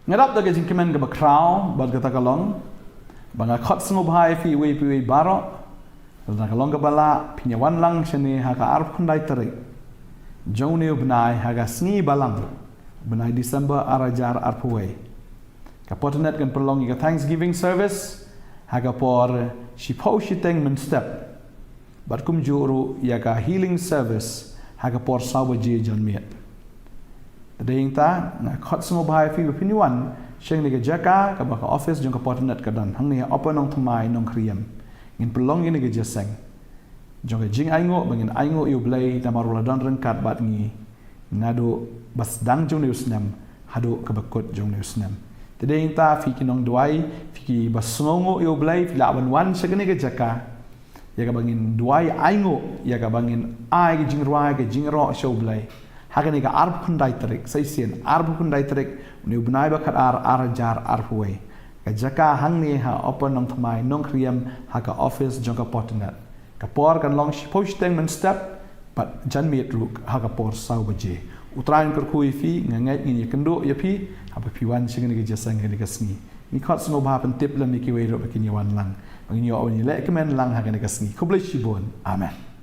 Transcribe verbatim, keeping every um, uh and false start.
Nga dap da ka jingkmen kaba khraw bad kata ka long ba nga khot sngewbha ïa phi iwei pa iwei baroh. Kata ka long kaba lah phin ïa wan lang shane ha ka arphew khyndai tarik jong une u bnai ha ka sngi Balang, bnai December ar hajar arphew wei. Ka Potternet kan pynlong ïa ka Thanksgiving service ha ka por shiphew shiteng mynstep. Bad kumjuh ruh ïa ka healing service ha ka por saw baje janmiet. Te dei ïa kata nga khot sngewbha ïa phi ba phin ïa wan sha kane ka jaka kaba ka office jong ka Potternet ka don hangne ha Upper Nongthymmai, Nongkriem. Ngin pynlong ïa kane ka jingïaseng jong ka jingainguh ba ngin ainguh ïa u Blei namar u la don ryngkat bad ngi naduh ba sdang jong une u snem haduh kaba kut jong une u snem. Te dei ïa kata phi ki nongduwai, phi kiba sngewnguh ïa u Blei, phi lah ban wan sha kane ka jaka ïa kaba ngin duwai ainguh, ïa kaba ngin ai ka jingrwai ka jingïaroh sha u Blei ha kane ka arphew khyndai tarik, sa shisien arphew khyndai tarik une u bnai ba khatar ar hajar arphew wei. Ka jaka hangne ha Upper Nongthymmai, Nongkriem, ha ka office jong ka Potternet. Ka por kan long shiphew shiteng mynstep bad janmiet ruh ha ka por saw baje. U Trai un kyrkhu ïa phi, nga ngeit ngin ïakynduh ïa phi haba phi wan sha kane ka jingïaseng kane ka sngi. Ngi khot sngewbha, pyntip lem ïa kiwei ruh ba kin ïa wan lang, ba ngin ïoh ban ïalehkmen lang ha kane ka sngi. Khublei shibun. Amen.